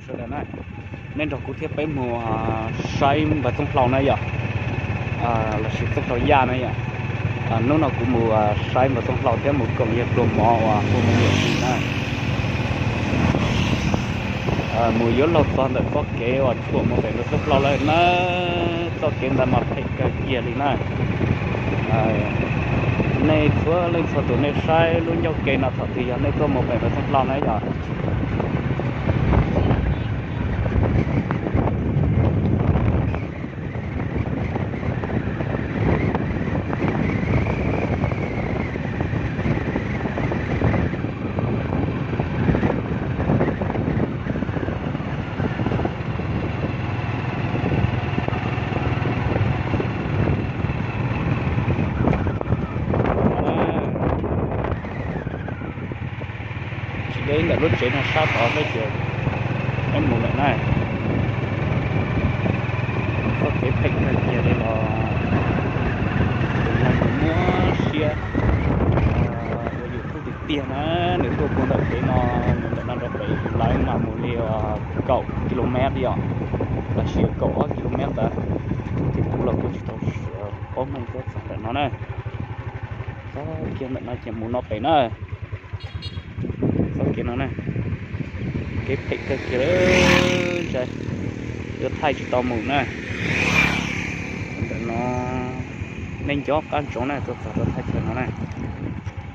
Sawv daws na, nej nrog kuv thiab peb mus saib npawg Txooj Hlau na yom, lossis Txooj Hlau Yaj na yom. Hnub no kuv mus saib npawg Txooj Hlau thiab mus koom yawg pluag mov uas hu me nyuam Tsis na. Mus yuav luag txog ntawm txoj kev uas tshuam mus pem npawg Txooj Hlau lawm na, txoj kev ntawd mas phem kawg kiag li na. Nej txhua leej txhua tus nej saib lub ncauj ke no thaum twg yog nej tuaj mus pem npawg Txooj Hlau na yom. Tsis deb ntawm lub tsev no sab tod thiab ces peb mus lawm na. Txoj kev phem kawg kiag li los tus neeg uas muab siab ua yus tub tiag tiag na, nws tuaj puag ntawm kev no, nws ntawm no rau pem lawv mas mus li kaum kilomev li os, lossis kaum ob kilomev ntawd, ces kuv los kuj tsis tau paub meej thiab txog ntawm no na. Txoj kev ntawm no ces mus no pem na. Txoj kev no na, kev phem kawg kiag lawm, yuav thaij tsis tau mus na. Ntawm no nej nco qab ntsoov na, tuaj txog rau thaj chaw no na,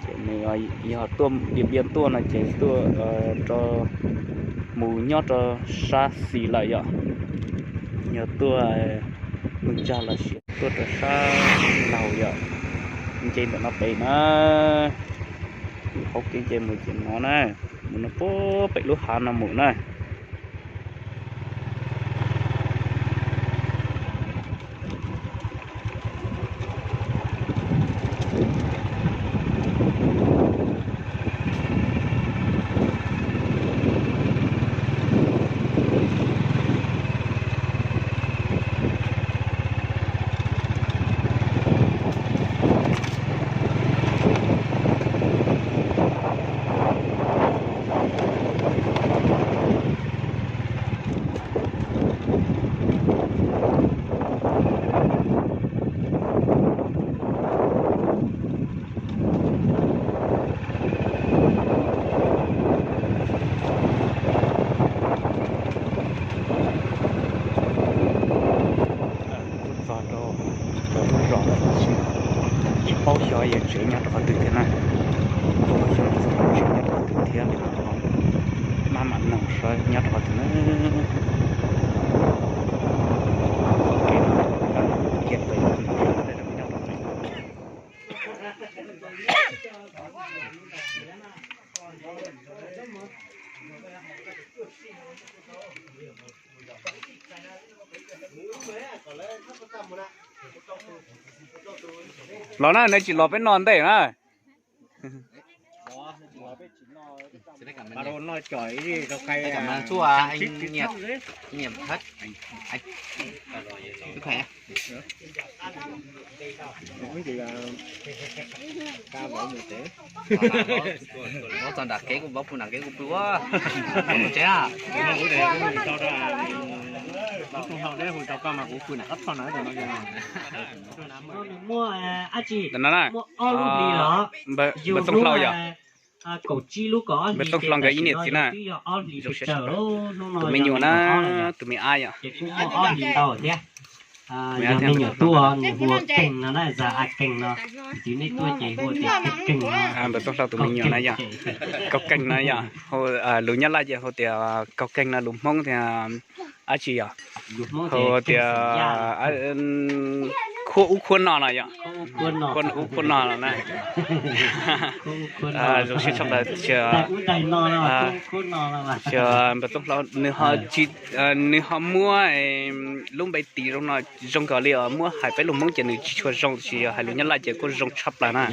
ces nws yog tuaj Diam Npiam tuaj no ces tuaj rau mus nyob rau sab xis lawm yom. Yog tuaj Hwj Tsag lossis tuaj rau sab laug yom, nce ntawm no pem na. Hauv kev nce mus ces no na, mus no puag pem lub hav no mus na. Tuaj txog rau lub zos no tsis paub xyov yog tsev nyob rau qhov twg thiab na. Tsis paub xyov tsev nyob rau qhov twg thiab li no, maj mam noog saib nyob rau qhov twg na. Txoj kev no kiag pem no, nyob rau pem no. Los na, nej tsis los peb noj ntej na. Txog nram kev kuv pw nram kev kuv pw ua tsev. Muaj dab tsi? Muaj ob lub hlis los? Npawg Txooj Hlau yog. Npawg Txooj Hlau nkawd ib niam txiv na. Tus me nyuam na, tus me ab yom. Yog me nyuam tuaj nws hu ua Keeg no na, Zas A Keeg no. Tus nej tuaj ces hu tias Keeg no. Npawg Txooj Hlau tus me nyuam na yom. Kaug Keeg no yom. Lus Nyab Laj ces hu tias Kaug Keeg no, lus Hmoob tias dab tsi yom? Hu tias Khuab Ub Khuab No no yom. Khuab Ub Khuab No no na. Zoo siab tshaj plaws. Npawg Txooj Hlau nws ho tsis, nws ho muab lub npe tis zoo no zoo nkaus li os, muab hais peb lus Hmoob ces nws tsis tshua zoo, tiam sis yog hais lus Nyab Laj ces kuj zoo tshaj plaws na.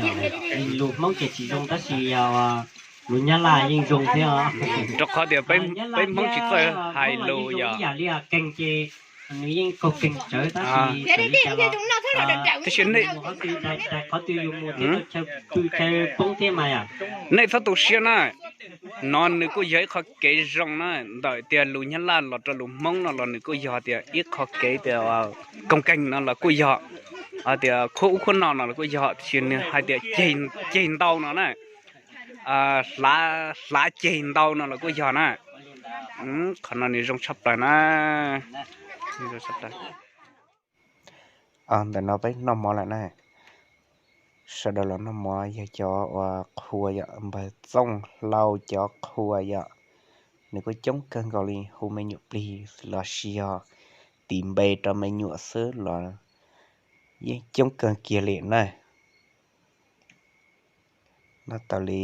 Lus Hmoob ces tsis zoo tab sis yog lus Nyab Laj yeej zoo thiab. Rau qhov tias peb Hmoob tsis txawj hais lus yom. Nws yeej kaug keeg tsawv tab sis tab sis qhov twg yus mus thiab chaw pw chaw poob thiab mas yom. Nej txhob tu siab na. No nws kuj yog ib qho kev zoo na, ntawm tias lus Nyab Laj los rau lus Hmoob no los nws kuj yog tias ib qho kev tias koom keeg no los kuj yog, tias khuab ub khuab no no los kuj yog, tiam sis nws hais tias ceg ntau no na, hlav ceg ntau no los kuj yog na. Qhov no nws zoo tshaj plaws na. Ntawm no peb noj mov lawm na. Sawv daws los noj mov yog cov uas qhua yom, npawg Txooj Hlau cov qhua yom. Nws kuj coob kawg nkaus li, hu me nyuam plig los sis yog tis npe rau me nyuam xwb los yeej coob kawg kiag li na. Noj tau li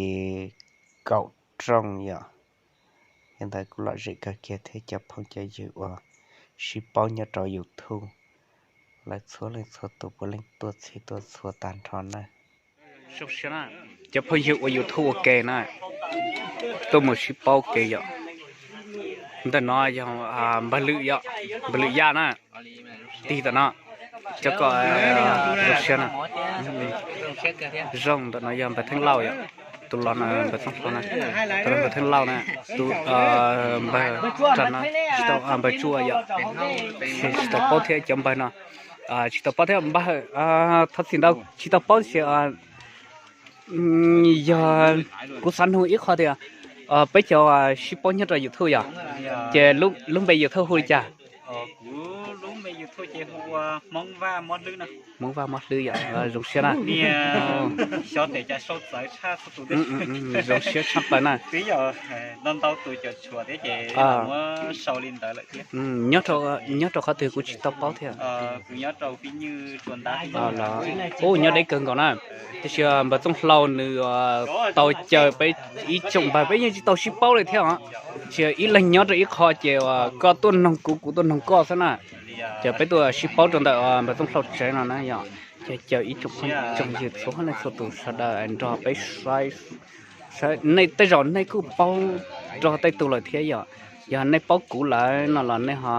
kaum rooj yom. Yog ntawd kuj lom zem kawg kiag thiab cov phooj cov ywg uas sib paub nyob rau YouTube, lawv txhua leej txhua tus puav leej tuaj txhij tuaj txhua tag nrho na. Cov phooj ywg ua YouTube ua ke na, tuaj mus sib paub ke yom. Ntawm no yog npawg Lwm yom, npawg Lwm Yaj na. Tig tam no, cov ko zoo siab na. Zoo, ntawm no yog npawg Theej Lauj yom, tus los no npawg Txooj Hlau na, tus no npawg Theej Lauj na, tus npawg, npawg Tsuaj yom. Tsis tau paub thiab cov npawg no, tsis tau paub thiab npawg, thov txim ntau tsis tau paub tiam sis yog kuv xav nug ib qho tias peb cov sib paub nyob rau YouTube yom, ces lub npe YouTube hu li cas? Hmoob Vaj Mob Hlwb yom, zoo siab na. Zoo siab tshaj plaws na. Nyob rau qhov twg kuv tsis tau paub thiab. Ub, nyob deb kawg nkaus na. Tiam sis npawg Txooj Hlau nws tau caw peb ib tsoom npawg peb yeej tsis tau sib paub li thiab os. Tiam sis ib leeg nyob rau ib qho ces uas koj tuaj noog kuv, kuv tuaj noog koj xwb na. Ces peb tuaj sib paub rau ntawm npawg Txooj Hlau tsev no na yom. Ces caw ib tsoom phooj tsoom ywg txhua leej txhua tus sawv daws nrog peb saib, saib nej tej zaum nej kuj paub nrog tej tug lawm thiab yom. Yog nej paub kuv lawm no los nej ho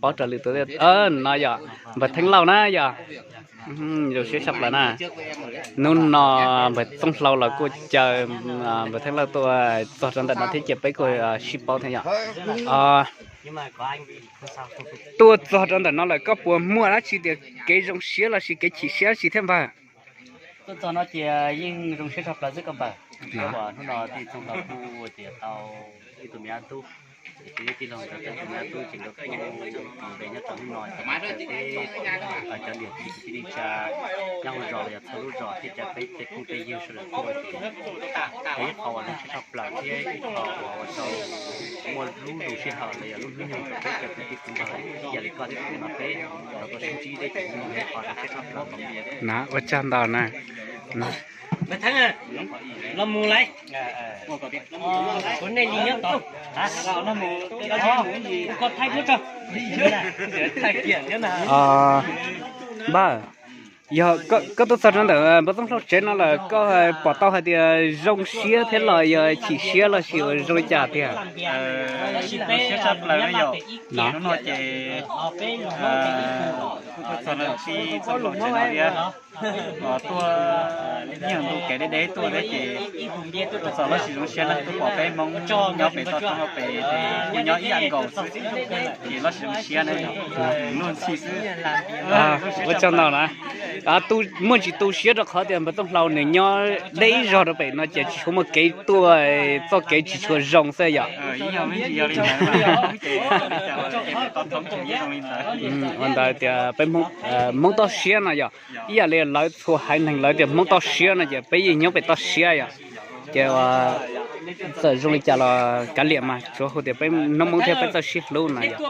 paub raws li tus no yom, npawg Theej Lauj na yom. Zoo siab tshaj plaws na. Hnub no npawg Txooj Hlau los kuj caw npawg Theej Lauj tuaj txog rau ntawm no thiab ces peb kuj sib paub thiab yom. Tuaj txog rau ntawm no lawm koj puas muaj dab tsi tias kev zoo siab los sis kev chim siab dab tsi thiab npawg? Tuaj txog no ces yeej zoo siab tshaj plaws xwb koj npawg. Hnub no tij Txooj Hlau kuj tias tau ib tug me ab tub, ces tij laug ntawd tau ib tug me ab tub ces nkawd kuj npe nyob rau hnub no ces peb cov niam txiv kwv tij neej tsa nyob hauv zos los yog txhua lub zos thiab cov peb tej phooj tej ywg sawv daws tuaj ces yog ib qho uas zoo siab tshaj plaws thiab ib qho uas ua rau muaj lub zoo sij hawm los yog lub hnub nyoog rau peb cov kwv tij txiv ntxawm ib yam li koj thiab kuv no peb los tuaj sib ntsib thiab ces yeej yog ib qho zoo siab tshaj plaws. Na ua tsaug ntau na. Los mus lawm. Kuv nej li nyob tod. Koj thaij duab tso. Npawg, yog koj tuaj txog rau ntawm npawg Txooj Hlau tsev no lawm koj pom tau hais tias zoo siab thiab los yog chim siab los sis zoo li cas tiag? Zoo siab tshaj plaws na yom. Hnub no ces kuj tuaj txog rau tij Txooj Hlau tsev no thiab, tuaj yeej ntu kev deb deb tuaj thiab ces tuaj txog lossis zoo siab na, tuaj pom peb Hmoob nyob pem toj roob hauv pes ces kuj nyob ib yam nkaus xwb ces lossis zoo siab na, luag ntxhi xwb. Ua tsaug ntau na. Muaj tsis tu siab rau qhov tias npawg Txooj Hlau nws nyob deb ib zog rau pem no ces tsis tshua muaj kev tuaj, txoj kev tsis tshua zoo xwb yom. Ua ntawd tias peb Hmoob toj siab no yom, ib yam li lawv txhua haiv neeg lawv tias Hmoob toj siab no ces peb yeej nyob pem toj siab yom. Ces txawm zoo li cas los kav liam mas tsuav hu tias peb noob Hmoob thiab peb txawj sib hlub no yom.